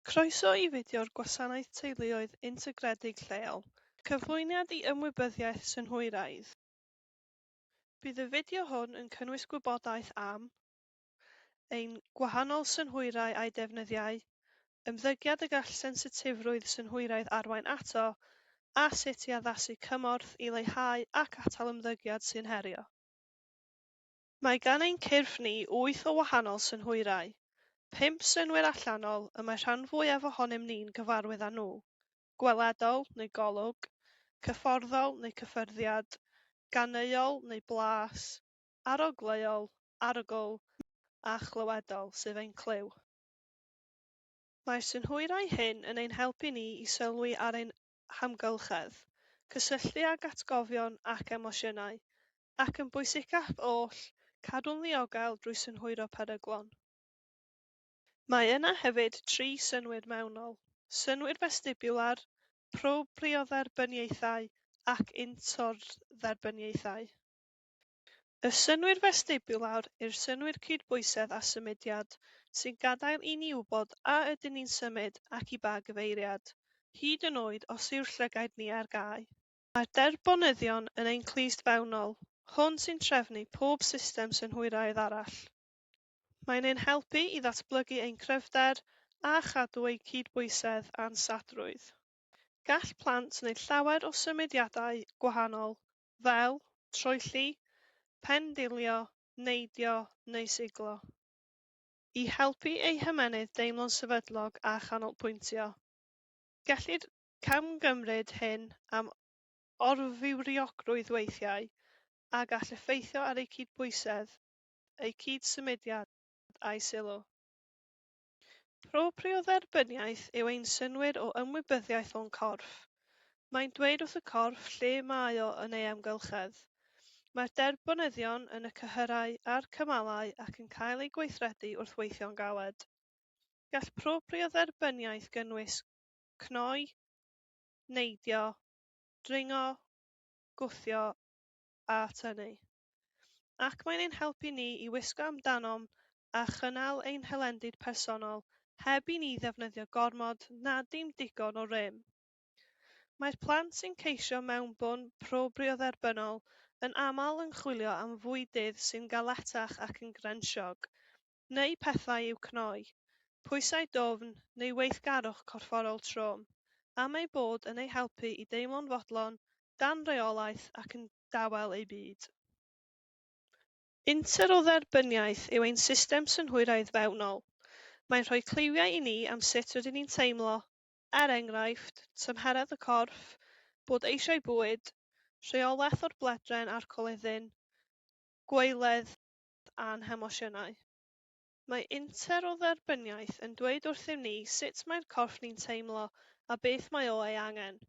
Croeso i fideo'r Gwasanaeth Teuluoedd Integredig Lleol, cyflwyniad i ymwybyddiaeth synhwyraidd. Bydd y fideo hwn yn cynnwys gwybodaeth am ein gwahanol synhwyrau a'u defnyddiau, ymddygiad y gall sensitifrwydd synhwyraidd arwain ato, a sut i addasu cymorth i leihau ac atal ymddygiad sy'n herio. Mae gan ein cyrff ni wyth o wahanol synhwyrau. Pump synnwyr allanol y mae rhan fwyaf ohonym ni'n gyfarwydd â nhw: gweledol neu golwg, cyfforddol neu cyffyrddiad, ganeuol neu blas, arogleuol, arogl, a chlywedol, sef ein clyw. Mae'r synhwyrau hyn yn ein helpu ni i sylwi ar ein hamgylchedd, cysylltu ag atgofion ac emosiynau, ac yn bwysicach oll, cadw'n ddiogel drwy synhwyro peryglon. Mae yna hefyd tri synnwyr mewnol: synnwyr festibiwlar, propriodderbyniaethau ac intordderbyniaethau. Y synnwyr festibiwlar yw'r synnwyr cydbwysedd a symudiad, sy'n gadael i ni wybod a ydyn ni'n symud ac i ba gyfeiriad, hyd yn oed os yw'r llygaid ni ar gau. Mae'r derbonyddion yn ein clust fewnol, hwn sy'n trefnu pob system synhwyraidd arall. Mae'n ein helpu i ddatblygu ein cryfder a chadw eu cydbwysedd a'n sadrwydd. Gall plant wneud llawer o symudiadau gwahanol, fel troelli, pendilio, neidio neu siglo, i helpu eu hymennydd deimlo'n sefydlog a chanolbwyntio. Gellir camgymryd hyn am orfywiogrwydd weithiau, a gall effeithio ar eu cydbwysedd, eu cydsymudiad a'u sylw. Propriodderbyniaeth yw ein synnwyr o ymwybyddiaeth o'n corff. Mae'n dweud wrth y corff lle mae o yn ei amgylchedd. Mae'r derbynyddion yn y cyhyrau a'r cymalau ac yn cael eu gweithredu wrth weithio'n galed. Gall propriodderbyniaeth gynnwys cnoi, neidio, dringo, gwthio a tynnu. Ac mae'n ein helpu ni i wisgo amdanom a chynnal ein hylendid personol heb i ni ddefnyddio gormod na dim digon o rym. Mae'r plant sy'n ceisio mewnbwn propriodderbynnol yn aml yn chwilio am fwydydd sy'n galetach ac yn grensiog, neu pethau i'w cnoi, pwysau dwfn neu weithgarwch corfforol trwm, am eu bod yn eu helpu i deimlo'n fodlon, dan reolaeth ac yn dawel eu byd. Interodderbyniaeth yw ein system synhwyraidd fewnol. Mae'n rhoi cliwiau i ni am sut rydyn ni'n teimlo, er enghraifft, tymheredd y corff, bod eisiau bwyd, rheolaeth o'r bledren a'r coluddyn, gwaeledd a'n hemosiynau. Mae interodderbyniaeth yn dweud wrthym ni sut mae'r corff ni'n teimlo a beth mae o ei angen.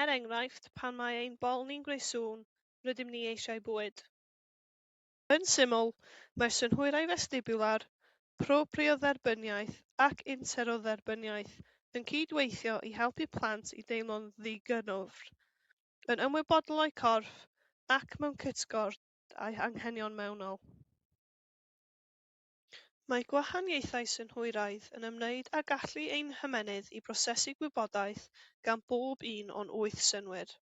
Er enghraifft, pan mae ein bol ni'n gwneud sŵn, rydym ni eisiau bwyd. Yn syml, mae'r synhwyrau festibiwlar, propriodderbyniaeth ac interodderbyniaeth yn cydweithio i helpu plant i deimlo'n ddigynnwrf, yn ymwybodol o'u corff, ac mewn cytgord â'u hanghenion mewnol. Mae gwahaniaethau synhwyraidd yn ymwneud â gallu ein hymennydd i brosesu gwybodaeth gan bob un o'n wyth synnwyr.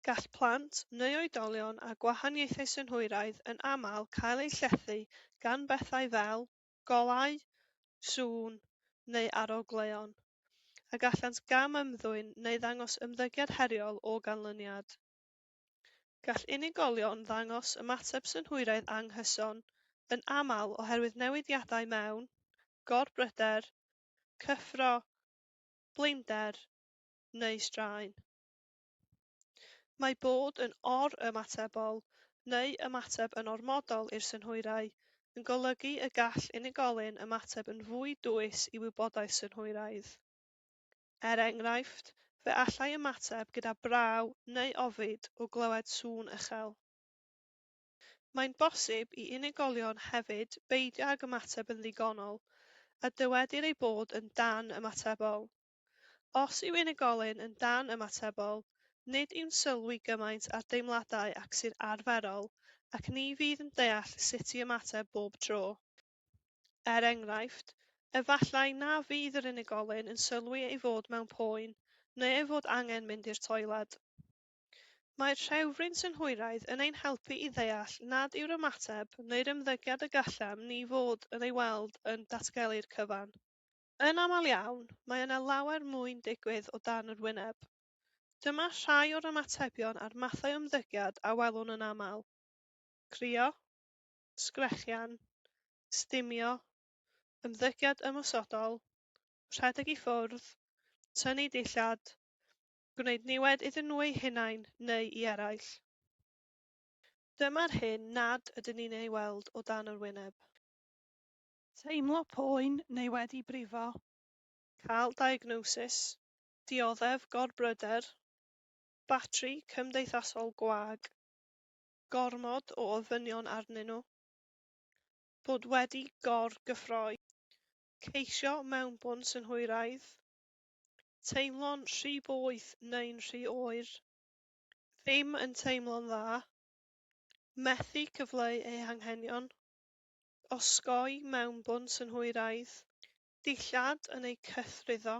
Gall plant neu oedolion â gwahaniaethau synhwyraidd yn aml cael eu llethu gan bethau fel golau, sŵn neu arogleuon, a gallant gamymddwyn neu ddangos ymddygiad heriol o ganlyniad. Gall unigolion ddangos ymateb synhwyraidd anghyson, yn aml oherwydd newidiadau mewn gorbryder, cyffro, blinder neu straen. Mae bod yn or-ymatebol neu ymateb yn ormodol i'r synhwyrau yn golygu y gall unigolyn ymateb yn fwy dwys i wybodaeth synhwyraidd. Er enghraifft, fe allai ymateb gyda braw neu ofid o glywed sŵn uchel. Mae'n bosib i unigolion hefyd beidio ag ymateb yn ddigonol, a dywedir eu bod yn dan-ymatebol. Os yw unigolyn yn dan-ymatebol, nid yw'n sylwi gymaint ar deimladau ac sy'n arferol ac ni fydd yn deall sut i ymateb bob tro. Er enghraifft, Efallai na fydd yr unigolyn yn sylwi ei fod mewn poen neu ei fod angen mynd i'r toiled. Mae'r rhewfryn synhwyraidd yn ein helpu i ddeall nad yw'r ymateb neu'r ymddygiad y gallem ni fod yn ei weld yn datgelu'r cyfan. Yn aml iawn, mae yna lawer mwy'n digwydd o dan yr wyneb. Dyma rhai o'r ymatebion a'r mathau o ymddygiad a welwn yn aml: crio, sgrechian, stumio, ymddygiad ymosodol, rhedeg i ffwrdd, tynnu dillad, gwneud niwed iddyn nhw eu hunain neu i eraill. Dyma'r hyn nad ydyn ni'n ei weld o dan yr wyneb. Teimlo poen neu wedi brifo. Cael diagnosis, dioddef gorbryder, batri cymdeithasol gwag, gormod o ofynion arnyn nhw, bod wedi gor-gyffroi, ceisio mewnbwn synhwyraidd, teimlo'n rhy boeth neu'n rhy oer, ddim yn teimlo'n dda, methu cyfleu eu hanghenion, osgoi mewnbwn synhwyraidd, dillad yn eu cythruddo,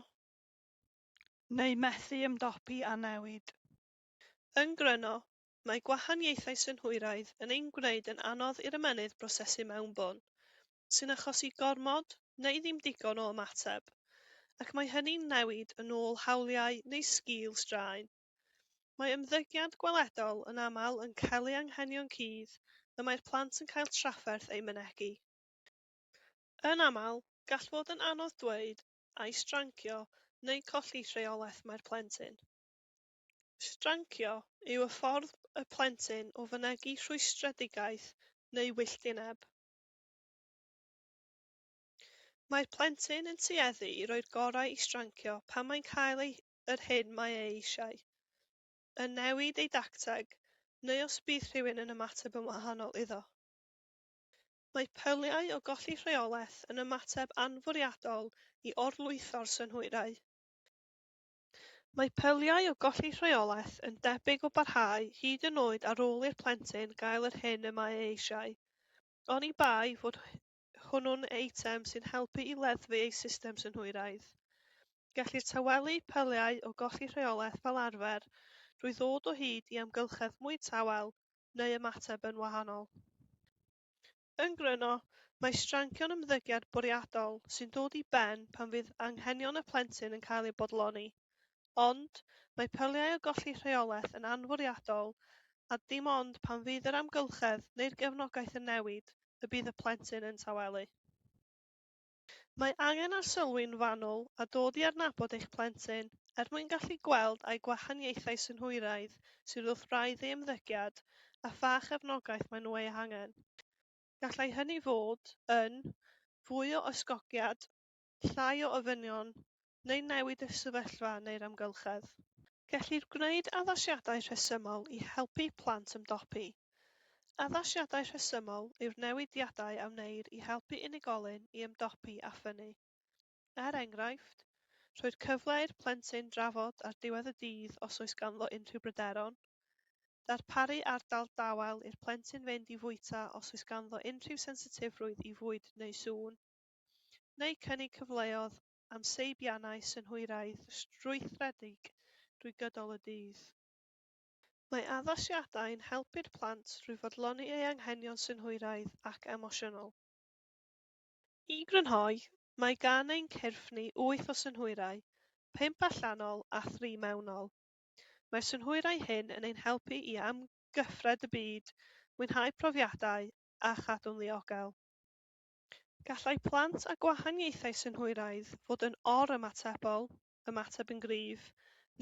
neu methu ymdopi â newid. Yn gryno, mae gwahaniaethau synhwyraidd yn ein gwneud yn anodd i'r ymennydd brosesu mewnbwn, sy'n achosi gormod neu ddim digon o ymateb, ac mae hynny'n newid yn ôl hawliau neu sgil straen. Mae ymddygiad gweledol yn aml yn celu anghenion cudd y mae'r plant yn cael trafferth eu mynegi. Yn aml, gall fod yn anodd dweud ai strancio neu colli rheolaeth mae'r plentyn. Strancio yw y ffordd y plentyn o fynegi rhwystredigaeth neu wylltineb. Mae'r plentyn yn tueddu i roi'r gorau i strancio pan mae'n cael yr hyn mae ei eisiau, yn newid ei dacteg, neu os bydd rhywun yn ymateb yn wahanol iddo. Mae pyliau o golli rheolaeth yn ymateb anfwriadol i orlwytho'r synhwyrau. Mae pyliau o golli rheolaeth yn debyg o barhau hyd yn oed ar ôl i'r plentyn gael yr hyn y mae ei eisiau, oni bai fod hwnnw'n eitem sy'n helpu i leddfu ei system synhwyraidd. Gellir tawelu pyliau o golli rheolaeth fel arfer drwy ddod o hyd i amgylchedd mwy tawel neu ymateb yn wahanol. Yn gryno, mae strancio'n ymddygiad bwriadol sy'n dod i ben pan fydd anghenion y plentyn yn cael eu bodloni. Ond, mae pyliau o golli rheolaeth yn anfwriadol a dim ond pan fydd yr amgylchedd neu'r gefnogaeth yn newid y bydd y plentyn yn tawelu. Mae angen arsylwi'n fanwl a dod i adnabod eich plentyn er mwyn gallu gweld ai gwahaniaethau synhwyraidd sydd wrth wraidd ei ymddygiad a pha chefnogaeth maen nhw ei hangen. Gallai hynny fod yn fwy o ysgogiad, llai o ofynion, neu newid y sefyllfa neu'r amgylchedd. Gellir gwneud addasiadau rhesymol i helpu plant ymdopi. Addasiadau rhesymol yw'r newidiadau a wneir i helpu unigolyn i ymdopi a ffynnu. Er enghraifft, rhoi'r cyfle i'r plentyn drafod ar diwedd y dydd os oes ganddo unrhyw bryderon, darparu ardal dawel i'r plentyn fynd i fwyta os oes ganddo unrhyw sensitifrwydd i fwyd neu sŵn, neu cynnig cyfleoedd am seibiannau synhwyraidd strwythuredig drwy gydol y dydd. Mae addasiadau'n helpu'r plant drwy fodloni eu anghenion synhwyraidd ac emosiynol. I grynhoi, mae gan ein cyrff ni wyth o synhwyrau, pump allanol a thri mewnol. Mae'r synhwyrau hyn yn ein helpu i amgyffred y byd, mwynhau profiadau a chadw'n ddiogel. Gallai plant â gwahaniaethau synhwyraidd fod yn or-ymatebol, ymateb yn gryf,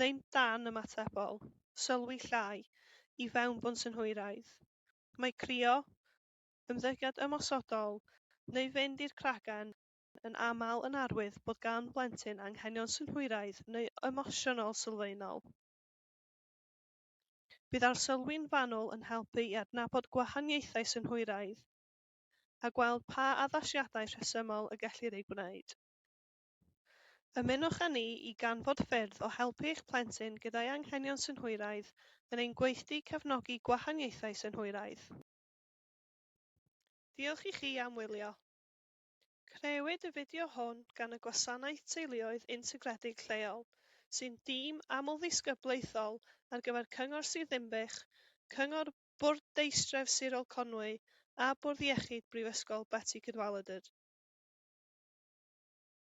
neu'n dan-ymatebol, sylwi llai, i fewnbwn synhwyraidd. Mae crio, ymddygiad ymosodol, neu fynd i'r cragen yn aml yn arwydd bod gan blentyn anghenion synhwyraidd neu emosiynol sylfaenol. Bydd arsylwi'n fanwl yn helpu i adnabod gwahaniaethau synhwyraidd a gweld pa addasiadau rhesymol y gellir eu gwneud. Ymunwch â ni i ganfod ffyrdd o helpu eich plentyn gyda'i anghenion synhwyraidd yn ein gweithdy Cefnogi Gwahaniaethau Synhwyraidd. Diolch i chi am wylio. Crëwyd y fideo hwn gan y Gwasanaeth Teuluoedd Integredig Lleol, sy'n dîm amlddisgyblaethol ar gyfer Cyngor Sir Ddinbych, Cyngor Bwrdeistref Sirol Conwy a Bwrdd Iechyd Brifysgol Betsi Cadwaladr.